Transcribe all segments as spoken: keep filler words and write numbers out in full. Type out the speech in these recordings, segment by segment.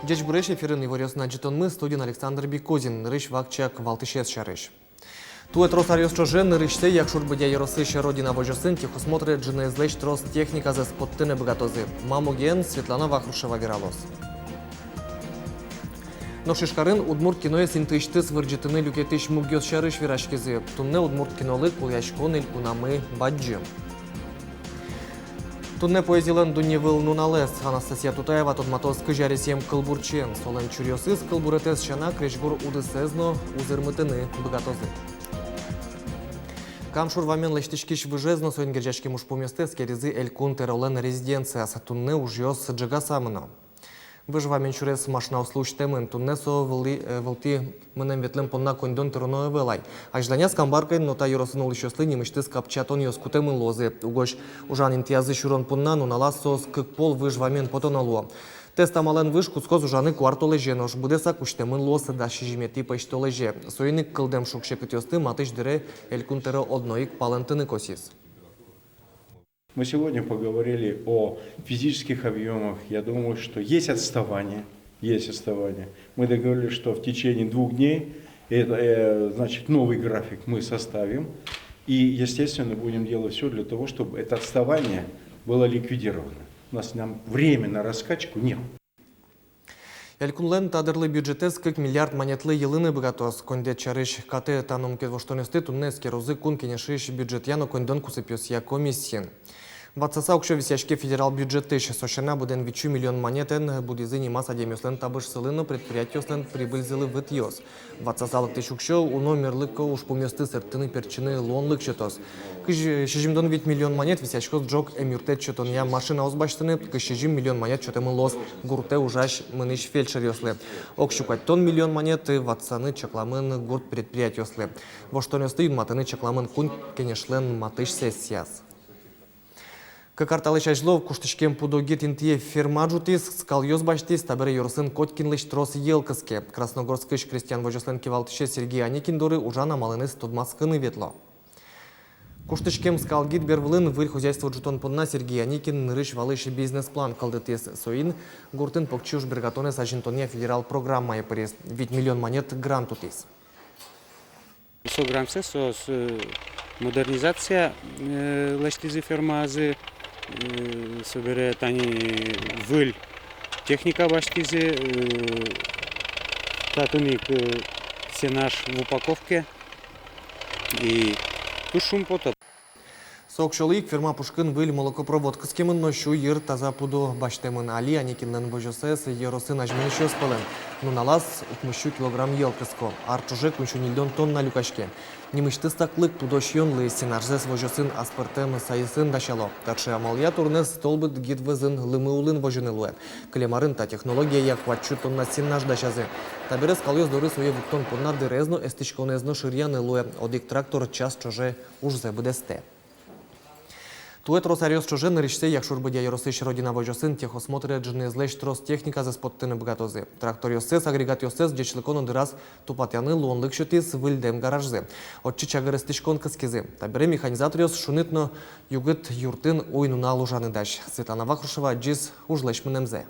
Ӟечбуресь! Эфирын иворъёсын адӟытонмы, студиын Александр Бикузин. Нырысь вакчияк валтӥсез сярысь. Туэ трос аръёс ӵоже нырысьсэ Якшур-Бӧдья ёросысь «Родина» возёсын техосмотрэ ӝыныезлэсь трос техниказэс поттыны быгатозы. Ма муген, Светлана Вахрушева вералоз. Нош Ижкарын удмурт киноез интыысьтыз вырӟытыны люкетӥсь мугъёс сярысь вераськизы. Туннэ удмурт кинолы кулэяськон элькунамы бадӟым. Туннэ поэзилэн дунневыл нуналэз. Анастасия Тутаева тодматоз, кызь аресъем кылбурчиен. Солэн чуръёсыз кылбуретэз сяна крезьгур удысэз но узырмытыны быгатозы. Кам шур вамен лэсьтӥськись выжез но соин герӟаськем ужпумъёсты эскеризы Элькун тӧролэн резиденцияз. Туннэ ужъёс ӝегаса мыно. Выж вамен сюрес машинаослы усьтэмын. Туннэ со вылӥ, э, вылтӥ мынэм-ветлэм понна коньдон тыроно ӧвӧл ай. Азьланяз Камбаркаын но та ёросын улӥсьёслы нимысьтыз капчиятонъёс кутэмын луозы. Угось ужан интыязы сюрон понна нуналаз соос кык пол выж вамен потоно луо. Тэц амалэн выж кутскоз ужаны куартолэзе, нош быдэсак усьтэмын луоз дас сизьыметӥ пӧсьтолэзе. Соин ик кылдэм шуг-секытъёсты матысь дыре Элькун тӧро одно ик палэнтыны косӥз. Мы сегодня поговорили о физических объёмах. Я думаю, что есть отставание, есть отставание. Мы договорились, что в течение двух дней это, э, значит, новый график мы составим. И, естественно, будем делать всё для того, чтобы это отставание было ликвидировано. У нас, нам время на раскачку нет. Элькунлэн та дырлы бюджетэз кык миллиард манетлы йылыны быгатоз. Коньдэт сярысь катэ та но мукет воштонъёсты туннэ эскерозы Кун Кенешысь бюджетъя но коньдон кусыпъёсъя комиссиын. Ватсаса уксё висъяське федерал бюджетысь. Со сяна, быдэн витьсю миллион манетэн будӥзы нимаз адямиослэн табышсылы но предприятиослэн прибыльзылы вытъёс. Ватсаса лыктӥсь уксё уно мерлыко ужпумъёсты сэрттыны-пертчыны луонлык сётоз. Кызь, сизьымдон вить миллион манет висъяськоз ӝог эмъюрттэт сётонъя машинаос басьтыны, кызь сизьым миллион манет сётэмын луоз гуртэ ужась мынӥсь фельдшеръёслы. Ог сю куатьтон миллион манет ватсаны чакламын гурт предприятиослы. Воштонъёсты юнматыны чакламын Кун Кенешлэн матысь сессияз. Кык ар талэсь азьло куштӥськем пудо гид интые ферма ӝутӥз, скалъёс басьтӥз. Табере ёросын котькинлэсь трос йӧл кыске. Красногорскысь крестьян возёслэн кивалтӥсез Сергей Аникин доры ужан амалэныз тодматскыны ветло. Куштӥськем скал гид бервылын выль хозяйство ӝутон понна Сергей Аникин нырысь-валысь бизнес-план кылдытӥз. Соин гуртын покчи уж бергатонэз азинтонъя федерал программае пыриз, вить миллион манет грант утӥз. Со грантсэ соос, э, модернизация, э, лэсьтӥзы фермазы, э, собере тани выль техника басьтӥзы, э, татын ик, э, сенаж в упаковке. И туж шумпото. Со уксёлы ик ферма пушкын выль молокопровод кыскемын но сю йыр таза пудо басьтэмын. Али Аникинлэн возёсыз ёросын азьмынӥсьёс пӧлын. Нуналаз укмыссю килограмм йӧл кыско. Ар ӵоже куиньсю ньыльдон тонна люкаське. Нимысьтыз саклык пудо сиёнлы. Сенажзэс возёсын аспӧртэм сайысын дасяло. Таӵе амалъя турынэз Столбыт гид вӧзын лымы улын возьыны луэ. Кылем арын та технологияя куатьсю тонна сенаж дасязы. Табере скалъёс доры сое вуттон понна дырез но, эстӥськонэз но шыръяны луэ. Одӥг трактор час ӵоже ужзэ быдэстэ. Туэ трос аръёс ӵоже нырысьсэ Якшур-Бӧдья ёросысь «Родина» возёсын техосмотрэ ӝыныезлэсь трос техниказэс поттыны быгатозы. Тракторъёссэс, агрегатъёссэс ӟечлыко но дыраз тупатъяны луонлык сётӥз выльдэм гаражзы. Отчы чагыр эстӥськон кыскизы. Табере механизаторъёс шуныт но югыт юртын уй-нунал ужаны дась. Светлана Вахрушева адӟиз ужлэсь мынэмзэ.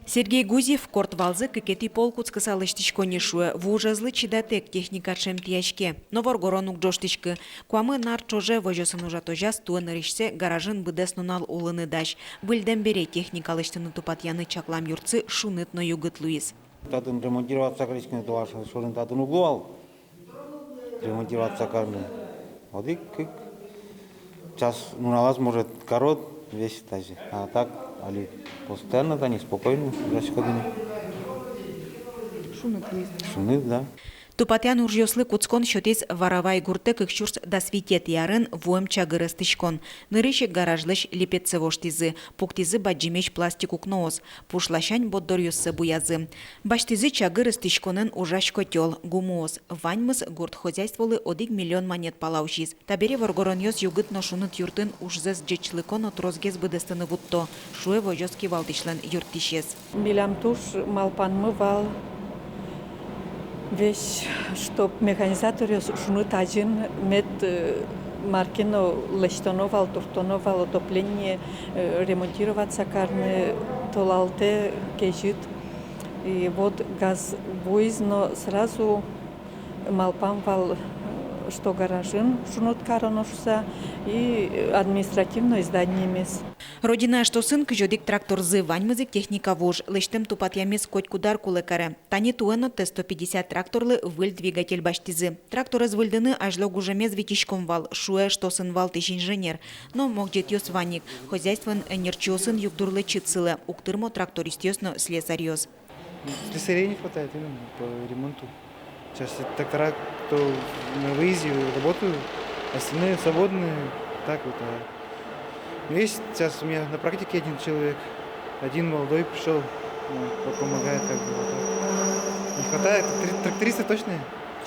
Сергей Гузев корт валзэ кыкетӥ пол кутскыса лэсьтӥсько ни, шуэ. Ву ужезлы чидатэк техника ӵемтӥяське. Но воргорон уг ӝожтӥськы. Куамын ар ӵоже возёсын ужатозяз туэ нырысьсэ гаражын быдэс нунал улыны дась. Выльдэм бере техника лэсьтыны-тупатъяны чаклам юртсы шуныт но югыт луиз. Татын ремонтироваться кариськыны, татын уг луы вал. Ремонтироваться карыны. Одӥг-кык час нуналаз, может, карод весь тазьы. А так али постоянно тани, спокойно ужаськоды ни. Шуныт весь. Шуныт, да. Тупатъян ужъёслы кутскон сётӥз Варавай гуртэ кык сюрс дас витетӥ арын вуэм чагыр эстӥськон. Нырысь ик гаражлэсь липетсэ воштӥзы, пуктӥзы бадӟымесь пластик укноос, пуш ласянь борддоръёссэ буязы. Басьтӥзы чагыр эстӥськонэн ужась котёл, гумыос. Ваньмыз гурт хозяйстволы одӥг миллион манет пала усиз. Табере воргоронъёс югыт но шуныт юртын ужзэс ӟечлыко но тросгес быдэстыны вутто, шуэ возёс кивалтӥсьлэн юрттӥсез. Милям туж малпанмы вал весь, чтоб механизаторъёс шуныт азьын мед, э, Мар ке но лэсьтоно вал, туртоно вал, отопление, э, ремонтироваться карыны толалтэ кезьыт. И вот газ вуиз но, сразу малпам вал, что гаражын шуныт кароно шуса, и административной зданиемес. «Родина» эштосын кызь одӥг тракторзы, ваньмыз ик техника вуж, лэсьтэм-тупатъямез котькуд ар кулэ каре. Тани туэ но Т сто пятьдесят тракторлы выль двигатель басьтӥзы. Тракторез выльдыны азьло гужемез витиськом вал, шуэ эштосын валтӥсь инженер. Но могӟетъёс вань ик. Хозяйствоын ӧнерчиосын югдур лэчыт сылэ, уг тырмо трактористъёс но слесарьёс. Слесарей не хватает именно по ремонту. Сейчас трактора, кто на выезде, работают, остальные свободные, так вот, а. Ну, есть сейчас у меня на практике один человек, один молодой пришёл, ну, по-, помогает, как бы, вот так. Не хватает, три тракториста точно,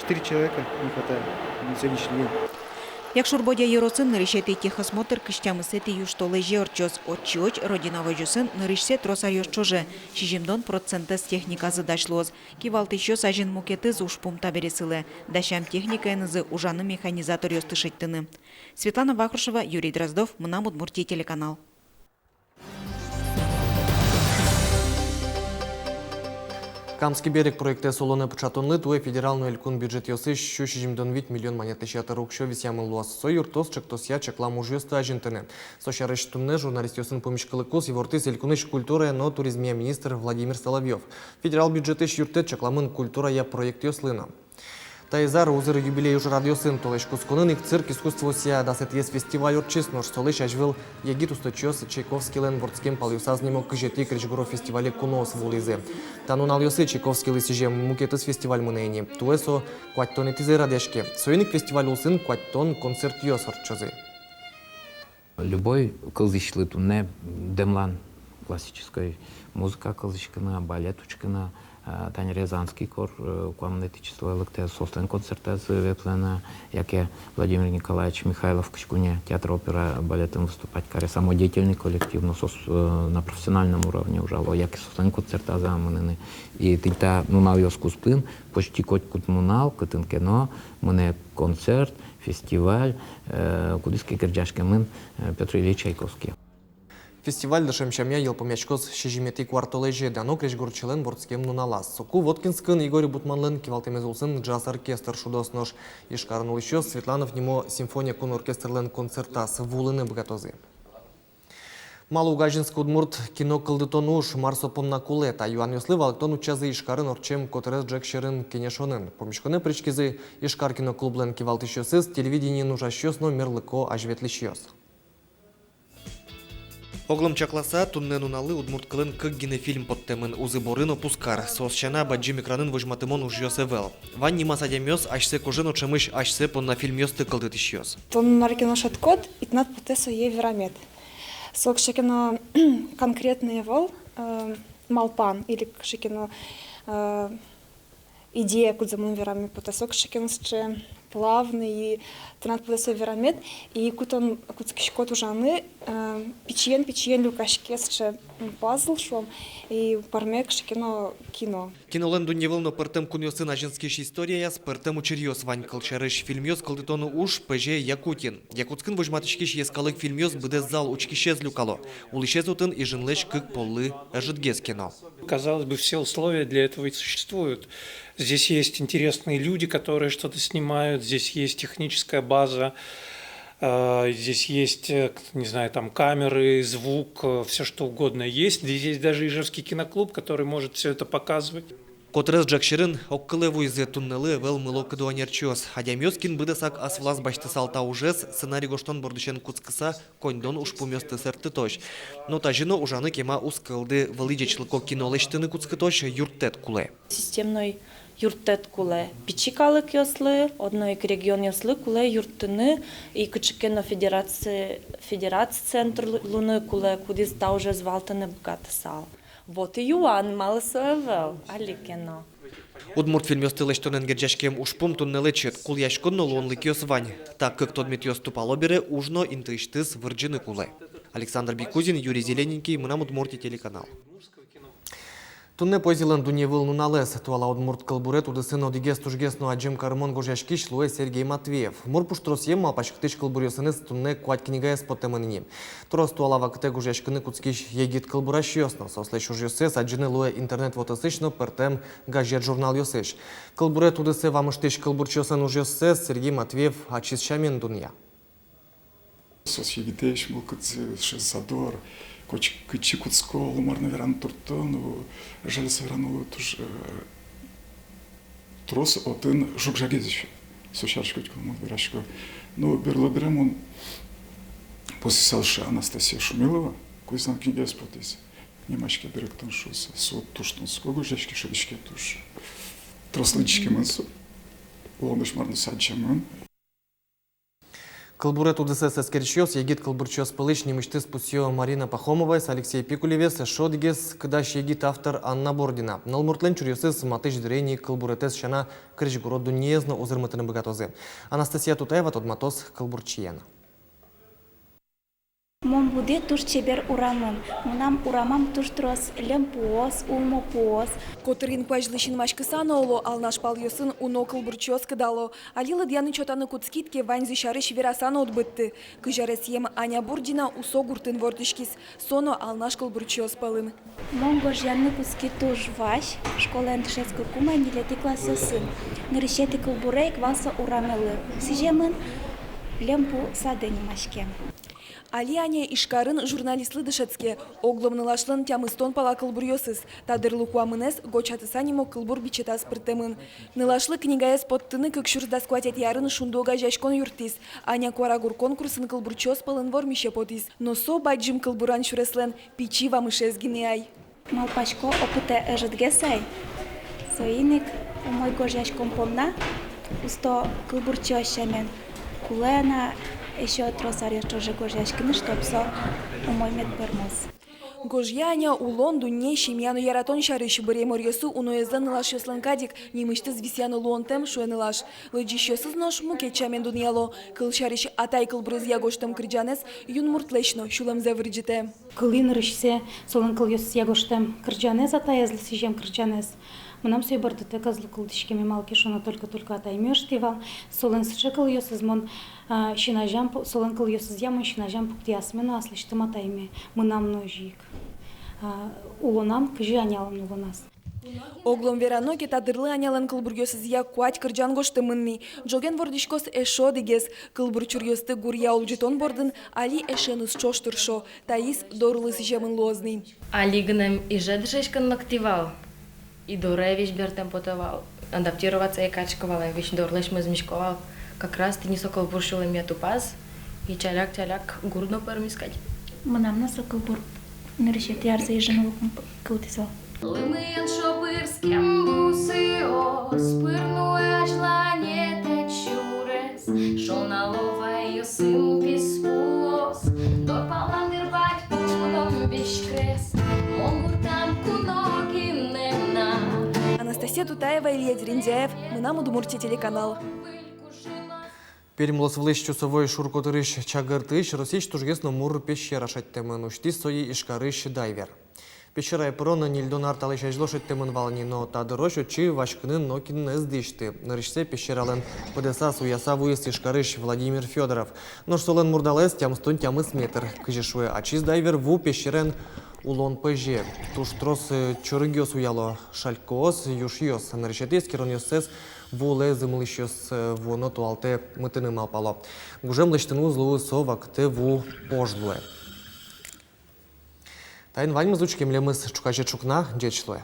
четыре человека не хватает на сегодняшний день. Якшур-Бӧдья ёросын нырысетӥ техосмотр кызь тямысэтӥ южтолэзе ортчоз. Отчы озь «Родина» возёсын нырысьсэ трос аръёс ӵоже сизьымдон процентэз техниказы дась луоз. Кивалтӥсьёс азьын мукетыз ужпум табере сылэ: дасям техникаенызы ужаны механизаторъёсты шедьтыны. Светлана Вахрушева, Юрий Дроздов, «Мынам Удмуртие» телеканал. «Камский берег» проектэз улонэ пыӵатонлы туэ федерал но элькун бюджетъёсысь сю сизьымдон вить миллион манетлэсь ятыр уксё висъямын луоз. Со юрттоз ӵектосъя чаклам ужъёсты азинтыны. Со сярысь туннэ журналистъёсын пумиськылыкуз ивортӥз элькунысь культурая но туризмъя министр Владимир Соловьёв. Федерал бюджетысь юрттэт чакламын культурая проектъёслы но. Таиз ар узыр юбилей ужрадъёсын. Толэзь кутсконын ик цирк искусствоосъя дасэтӥез фестиваль ортчиз, нош солэсь азьвыл «Егит усточиос» Чайковскийлэн вордскем палъёсаз нимо кызетӥ крезьгуро фестивале куноос вуылӥзы. Та нуналъёсы Чайковскийлы сӥзем мукетыз фестиваль мынэ ини. Туэ со куатьтонэтӥзэ радъяське. Соин ик фестиваль улсын куатьтон концертъёс ортчозы. Любой кылзӥсьлы туннэ дэмлан классической музыка кылзӥськыны, балет учкыны, а, тани Рязанский хор, э, куамынэтӥ числое лыктэ, соослэн концертэз ветлыны, яке Владимир Николаевич Михайлов кызь куинь театр опера балетын выступать каре, самодеятельный коллектив, но соос, э, на профессиональном уровне ужало, яке соослэн концертазы мыныны. И тӥни та нуналъёс куспын почти котькуд нунал, кытын ке но мынэ концерт, фестиваль, э, кудӥз ке герӟаськемын, э, Пётр Ильич Чайковский. Фестиваль дышем сямъя йылпумъяськоз сизьыметӥ куартолэзе, дано крезьгурчилэн вордскем нуналаз. Соку Воткинскын Игорь Бутманлэн кивалтэмез улсын джаз-оркестр шудоз, нош Ижкарын улӥсьёс Светланов нимо симфония кун оркестрлэн концертаз вуылыны быгатозы. Малы уг азинскы удмурт кино кылдытон уж, мар со понна кулэ? Та юанъёслы валэктон утчазы Ижкарын ортчем котырес ӝӧк сьӧрын кенешонын. Пумиськонэ пыриськизы Ижкар киноклублэн кивалтӥсьёсыз, телевидениын ужасьёс но мерлыко азьветлӥсьёс. Оглом чакласа, туннэ нуналлы удмурт кылын кык гинэ фильм поттэмын, «Узы-боры» но «Пузкар». Соос сяна, бадӟым экранын возьматымон ужъёс ӧвӧл. Вань нимаз адямиос, асьсэ кожен ӵемысь асьсэ понна фильмъёсты кылдытӥсьёс. Тон мар ке но шӧдӥськод, и тынад потэ сое верамед. Со кыӵе ке но конкретный ӧвӧл, э, малпан или кыӵе ке но, э, идея, кудзэ мон вераме потэ, со кыӵе ке но сыӵе плавный, и тынад потэ сое верамед, и ку тон кутскиськод ужаны, э, пичиен-пичиен люкаське сыӵе, м, пазл, шуом, и пӧрме кыӵе ке но кино. Кинолэн дунневыл но пӧртэм кунъёсын азинскись историяяз пӧртэм учыръёс вань. Кылсярысь, фильмъёс кылдытон уж пӧзе Якутиын. Якутскын возьматӥськись йӧскалык фильмъёс быдэс зал учкисез люкало. Улӥсез отын Ижинлэсь кык поллы ӧжытгес ке но. Казалось бы, все условия для этого и существуют. Здесь есть интересные люди, которые что-то снимают, здесь есть техническая база, э, здесь есть, э, к-, не знаю, там камеры, звук, все что угодно есть. Здесь есть даже Ижевский киноклуб, который может все это показывать. Котырес ӝӧк сьӧрын огкылэ вуизы, туннэлы ӧвӧл мыло-кыдо ӧнерчиос. Адямиос, кин быдэсак ас вылаз басьтысал та ужез, сценарий гожтон бордысен кутскыса, коньдон ужпумъёсты сэрттытозь. Но тазьы но ужаны кема уз кылды. Вылӥ ӟечлыко кино лэсьтыны кутскытозь юрттэт кулэ. Системной юрттэт кулэ. Пичи калыкъёслы, одно ик регионъёслы кулэ юрттыны, и кыӵе ке но федераци-, федераци центр лу-, луыны кулэ, кудӥз та ужез валтыны быгатысал. Вот и юан, малы со ӧвӧл али ке но. Удмурт фильмъёсты лэсьтонэн герӟаськем ужпум туннэ лэчыт, кулэяськон но луонлыкъёс вань. Та кык тодметъёс тупало бере, уж но интыысьтыз вырӟыны кулэ. Александр Бикузин, Юрий Зелененький, «Мынам Удмуртие» телеканал. Туннэ поэзилэн дуннеывыл нуналэз. Туала удмурт кылбурет удысын одӥгез тужгес но адӟем карымон гожъяськись луэ Сергей Матвеев. Мур пуштросъем малпаськытӥсь кылбуръёсыныз туннэ куать книгаез поттэмын ини. Трос туала вакытэ гожъяськыны кутскись егит кылбурасьёс но. Соослэсь ужъёссэс адӟыны луэ интернет вотэсысь но пӧртэм газет-журналъёсысь. Кылбурет удысэ вамыштӥсь кылбурчиослэн ужъёссэс Сергей Матвеев ачиз сямен дунъя. Соос егитэсь мылкыдзы, сыӵе задор, коть кытчы кутско, оло мар но вераны туртто, ну, жаль, со вераны луэ туж, э, трос отын жуг-жагез ещё. Со сярысь котьку мон верасько. Ну, берло дыре мон пусйысал, сыӵе Анастасия Шумилова, кудӥз но книгаез потӥз. Нимаське «Берыктон» шуыса. Со туж тунсыко гожъяське, шӧдӥське туж. Трос лыдӟиськемын со. Улонысь мар но садӟемын. Кылбурет удысэз эскерисьёс егит кылбурчиос пӧлысь нимысьтыз пусъё Марина Пахомоваез, Алексей Пикулевез, эшшо одӥгез кыдась егит автор Анна Бордина. Нылмуртлэн чуръёсыз матысь дыре ини кылбуретэз сяна крезьгуро дуннеез но узырмытыны быгатозы. Анастасия Тутаева тодматоз кылбурчиен. Мон буди туж чебер урамын. Мынам урамам туж трос льӧмпуос, улмопуос. Котырын куазьлы синмаськыса но, оло, Алнаш палъёсын уно кылбурчиос кыдало. Али лыдъяны-чотаны кутскид ке, ваньзы сярысь вераса но уд быдты. Кызь аресъем Аня Бурдина Усо гуртын вордӥськиз, со но Алнаш кылбурчиос пӧлын. Мон гожъяны кутски туж вазь, школаын дышетскыкум ай, ньылетӥ классъёсын. Нырысетӥ кылбурей ик вал со «Урамелы» сӥземын, «Льӧмпу садэ» нимаське. Али Аня Ижкарын журналистлы дышетске. Оглом нылашлэн тямыстон пала кылбуръёсыз. Та дырлы куамынэз «Гочатыса» нимо кылбур бичетаз пыртэмын. Нылашлы книгаез поттыны кык сюрс дас куатетӥ арын «Шунды» огазеяськон юрттӥз. Аня «Куарагур» конкурсын кылбурчиос пӧлын вормисе потӥз. Но со бадӟым кылбуран сюреслэн пичи вамышез гинэ ай. Малпасько, опытэ ӧжытгес ай. Соин ик умой гожъяськон понна, усто кылбурчиос сямен, кулэ на эшшо трос аръёс ӵоже гожъяськыны, чтоб со умой мед пӧрмоз. Гожъя Аня улон, дунне, семья но яратон сярысь. Бырем ӧръёсы уноезлэн нылашъёслэн кадь ик, нимысьтыз висъяны луонтэм, шуэ нылаш. Лыдӟисьёсыз нош мукет сямен дунъяло. Кылсярысь, «Атай» кылбурезъя гожтэм кырӟанэз юнмуртлэсь но сюлэмзэ вырӟытэ. Кылӥ нырысьсэ солэн кылъёсызъя гожтэм кырӟанэз атаезлы сӥзем кырӟанэз. Мынам сое бордытэк ӧз лу кылзӥськеме, малы ке шуоно, только-только атайме ышти вал. Солэн сыӵе кылъёсыз, мон, а, син азям пу-, солэн кылъёсызъя мон син азям пуктӥ асме но аслэсьтым атайме, мынам но озьы ик. А, улонам кызьы Анялэн улоназ. Оглом верано ке, та дырлы Анялэн кылбуръёсызъя куать кырӟан гожтэмын ни. Ӝоген вордӥськоз эшшо одӥгез. Кылбур чуръёсты гуръя улӟытон бордын али эшеныз ӵош тыршо. Таиз дорлы сӥземын луоз ни. Али гинэ иже дышетскыны лыктӥ вал. И доры весь бертэм потэ вал. Адаптироваться ӧй кариськы вал, весь дорлэсь мӧзмисько вал. Как раз тӥни со кылбур сюлэмме тупаз. И чаляк-чаляк гур но пӧрмиз кадь. Мынам но со кылбур нырысетӥ арзэ Ижын луыку кылдӥз вал. Лымыен шобырскем бусыос, пыр нуэ азьланетэ сюрес, шонало вайёсын писпуос, дор палан дыр бадь пуном веськрес, мон гуртам куно гинэ на. Анастасия Тутаева, Илья Дерендяев, «Мынам Удмуртие» телеканал. Пермь улосвылысь Чусовой шур котырысь Чагыртысь Россиысь тужгес но мур пещера шедьтэмын. Усьтӥз сое Ижкарысь дайвер. Пещерае пырон ньыльдон ар талэсь азьло шедьтэмын вал ни, но та дырозь отчы васькыны нокин ӧз дӥсьты. Нырысьсэ пещералэн пыдэсаз уяса вуиз Ижкарысь Владимир Фёдоров. Нош солэн мурдалаез тямыстон тямыс метр. Кызьы шуэ ачиз дайвер, ву пещераын улон пӧзе. Туж трос, э, чорыгъёс уяло, шалькоос, юшъёс. Нырысетӥ эскеронъёссэс ву улэ зымылӥсьёс, э, вуоно туалтэ мытыны малпало. Гужем лэсьтыны уз луы, со вакытэ ву пож луэ. Таин ваньмыз. Учке милемыз ӵуказе ӵукна. Ӟеч луэ.